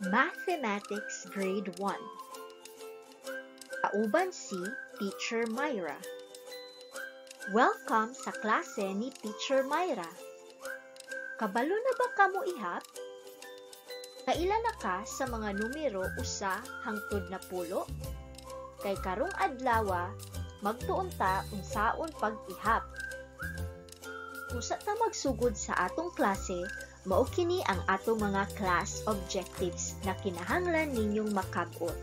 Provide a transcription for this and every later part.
Mathematics Grade 1. Kauban si Teacher Myra. Welcome sa klase ni Teacher Myra. Kabalo na ba kamo ihap? Kaila na ka sa mga numero usa hangtod napulo? Kay karong adlawa, magtuon ta unsaon pag-ihap. Usa ta magsugod sa atong klase, mao kini ang atong mga class objectives na kinahanglan ninyong makab-ot.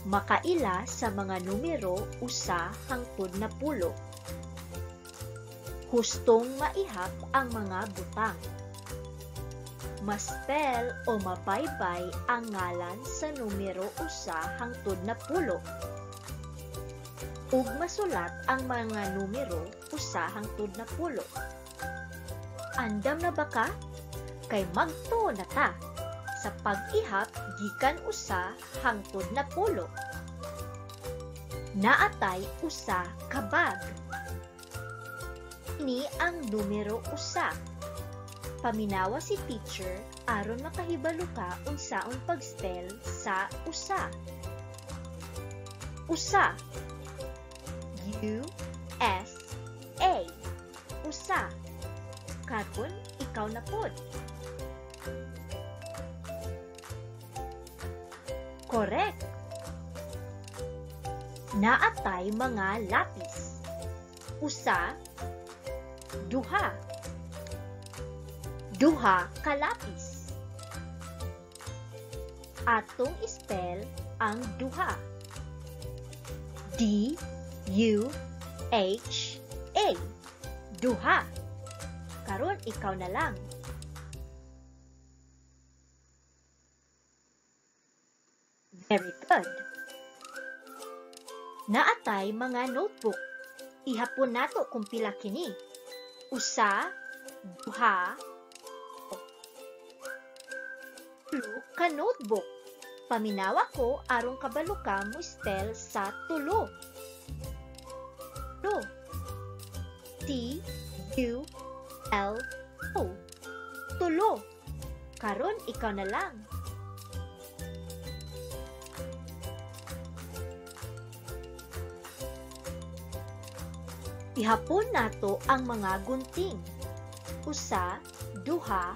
Makaila sa mga numero usa hangtod napulo. Hustong maihap ang mga butang. Ma-spell o mabaybay ang ngalan sa numero usa hangtod napulo. Ug masulat ang mga numero usa hangtod napulo. Andam na ba ka? Kay magtuo na ta sa pag-ihap gikan usa hangtod napulo. Naatay usa ka bag. Ini ang numero usa. Paminawa si teacher aron makahibalo ka unsaon pag-spell sa usa. Usa. U S A. Usa. Karon ikaw na pod. Correct. Naatay mga lapis. Usa, duha. Duha ka lapis. Atong ispel ang duha. D U H A. Duha. Karon ikaw na lang. Very good. Naatay mga notebook. Ihapon nato kung pila kini. Usa, duha, tulo ka notebook. Paminawa ko aron kabalo ka mo spell sa tulo. Tulo. T U L O. Tulo. Karon ikaw na lang. Ihapon nato ang mga gunting. Usa, duha,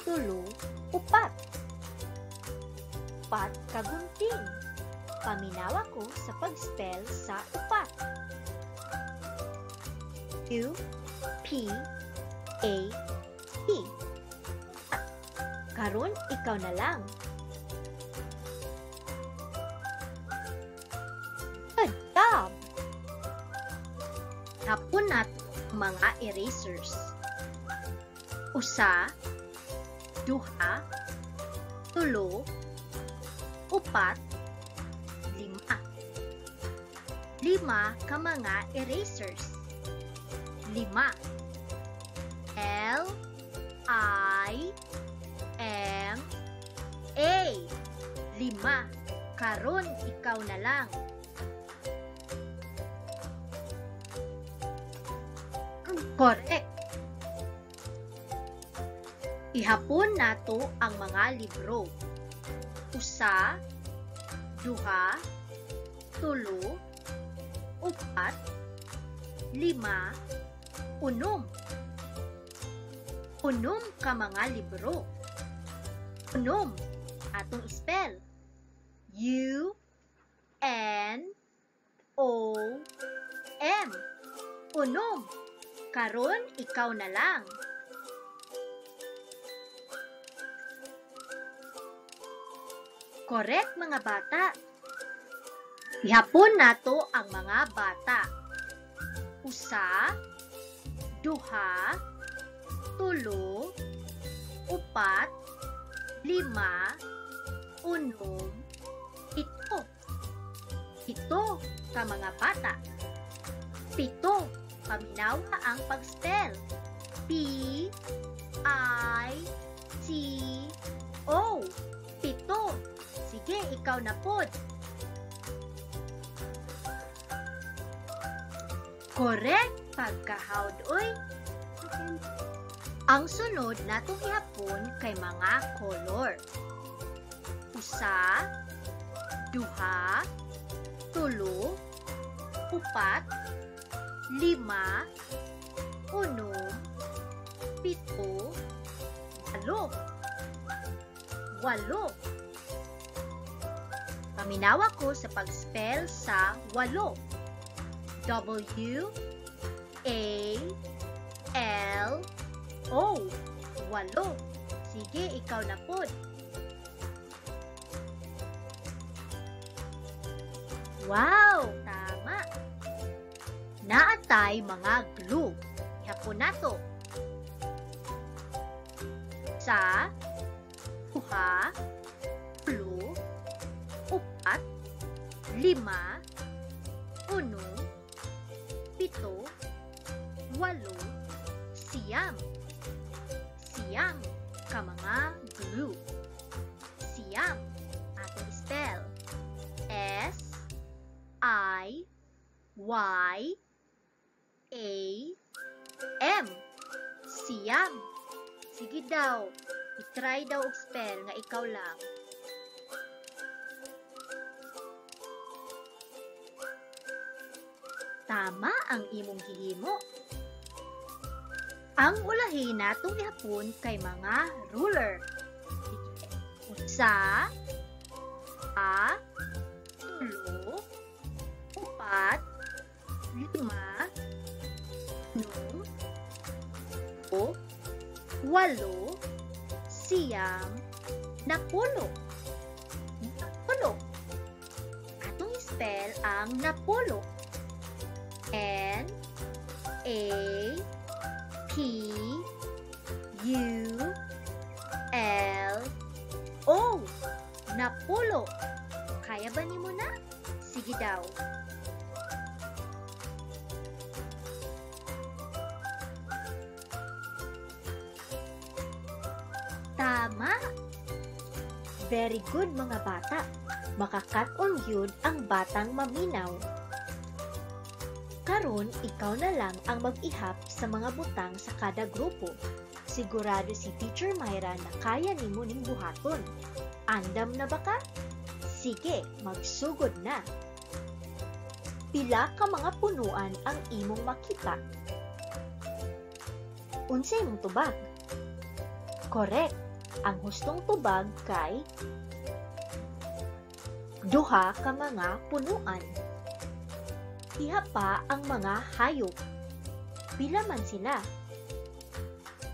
tulo, upat. Upat ka gunting. Paminawa ko sa pag-spell sa upat. U P A T. Karon ikaw na lang. Good job! Hapon nato mga erasers. Usa, duha, tulo, upat, lima. Lima ka mga erasers. Lima. L I M A. Lima. Karon ikaw na lang. Correct. Ihapon nato ang mga libro. Usa, duha, tulo, upat, lima, unom. Unom ka mga libro. Unom. Atong spell. U N O M. Unom. Karon ikaw na lang. Correct mga bata. Ihapon nato ang mga bata. Usa, duha, tulo, upat, lima, unom, pito. Pito ka mga bata. Pito. Paminawa ang pag-spell. P I T O. Pito. Sige, ikaw na pod. Correct pagkahawd oy. Ang sunod natong ihapon kay mga color. Usa, duha, tulo, upat, lima, unom, pito, walo. Walo. Paminawa ko sa pag-spell sa walo. W A L O. Walo. Sige, ikaw na pod. Wow! Tama! Naatay mga glue. Ihapon nato. Sa, duha, tulo, upat, lima, unom, pito, walo, siyam. Siyam ka mga glue. Siyam. Atong spell. S I Y A M. Siyam. Sige daw. I-try daw og spell nga ikaw lang. Tama ang imong gihimo. Ang ulahi natong gihapon kay mga ruler. Usa, a, tulo, upat, lima, unom, pito, walo, siyam, napulo. Napulo. Atong spell ang napulo. N A P U L O. Napulo. Kaya ba nimo na? Sige daw. Tama! Very good mga bata. Makakat-on gyud ang batang maminaw. Karon, ikaw na lang ang mag-ihap sa mga butang sa kada grupo. Sigurado si Teacher Myra na kaya nimo ning buhaton. Andam na ba ka? Sige, magsugod na. Pila ka mga punuan ang imong makita? Unsa imong tubag? Correct. Ang hustong tubag kay duha ka mga punuan. Ihapa ang mga hayop. Pila man sila?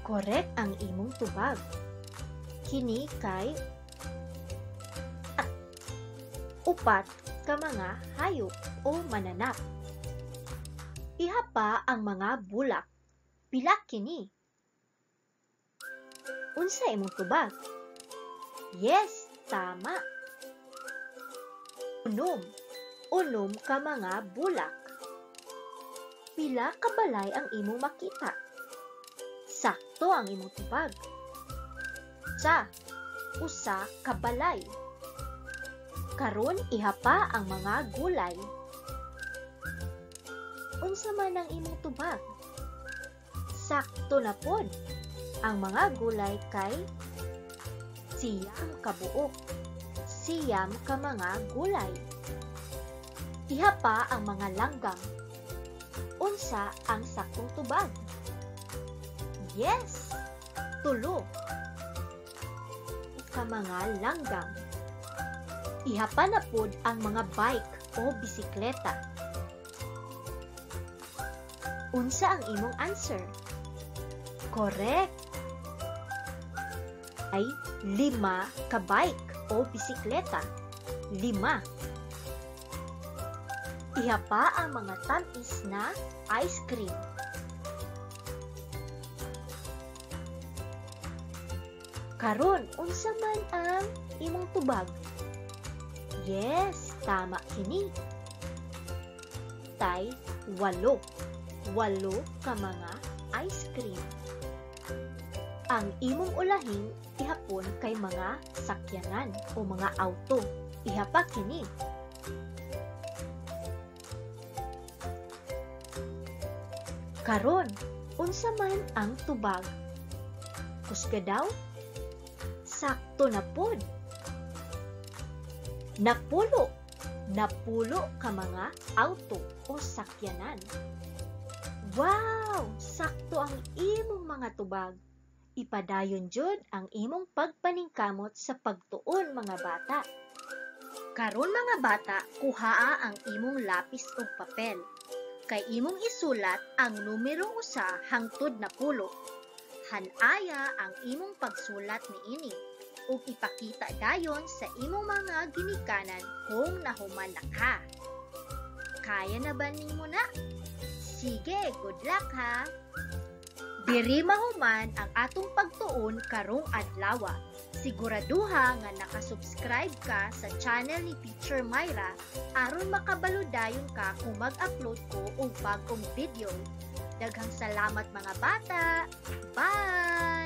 Correct ang imong tubag. Kini kay upat ka mga hayop o mananap. Ihapa ang mga bulak. Pila kini? Unsa imong tubag? Yes, tama. Unom. Unom ka mga bulak. Pila ka balay ang imong makita? Sakto ang imong tubag. Sa, usa ka balay. Karon ihapa ang mga gulay. Unsa man ang imong tubag? Sakto na pod. Ang mga gulay kay siyam ka buok. Siyam ka mga gulay. Ihapa ang mga langgam. Unsa ang saktong tubag? Yes! Tulo ka mga langgam. Ihapa na pod ang mga bike o bisikleta. Unsa ang imong answer? Correct! Ay 5 ka bike o bisikleta. 5. Ihapa ang mga tamis na ice cream. Karon, unsa man ang imong tubag? Yes, tama kini. Tay 8. 8 ka mga ice cream. Ang imong ulahing ihapon kay mga sakyanan o mga auto. Ihapa kini. Karon, unsa man ang tubag? Kusga daw? Sakto na pod. Napulo. 10 ka mga auto o sakyanan. Wow! Sakto ang imong mga tubag. Ipadayon jud ang imong pagpaningkamot sa pagtuon, mga bata. Karon, mga bata, kuhaa ang imong lapis ug papel. Kay imong isulat ang numero 1 hangtod 10. Hanaya ang imong pagsulat niini ug ipakita dayon sa imong mga ginikanan kung nahuman na ka. Kaya na ba nimo na? Sige, good luck ha! Diri mahuman ang atong pagtuon karong adlaw. Siguraduha nga nakasubscribe ka sa channel ni Teacher Myra aron makabalo dayon ka kung mag-upload ko og bag-ong video. Daghang salamat, mga bata. Bye!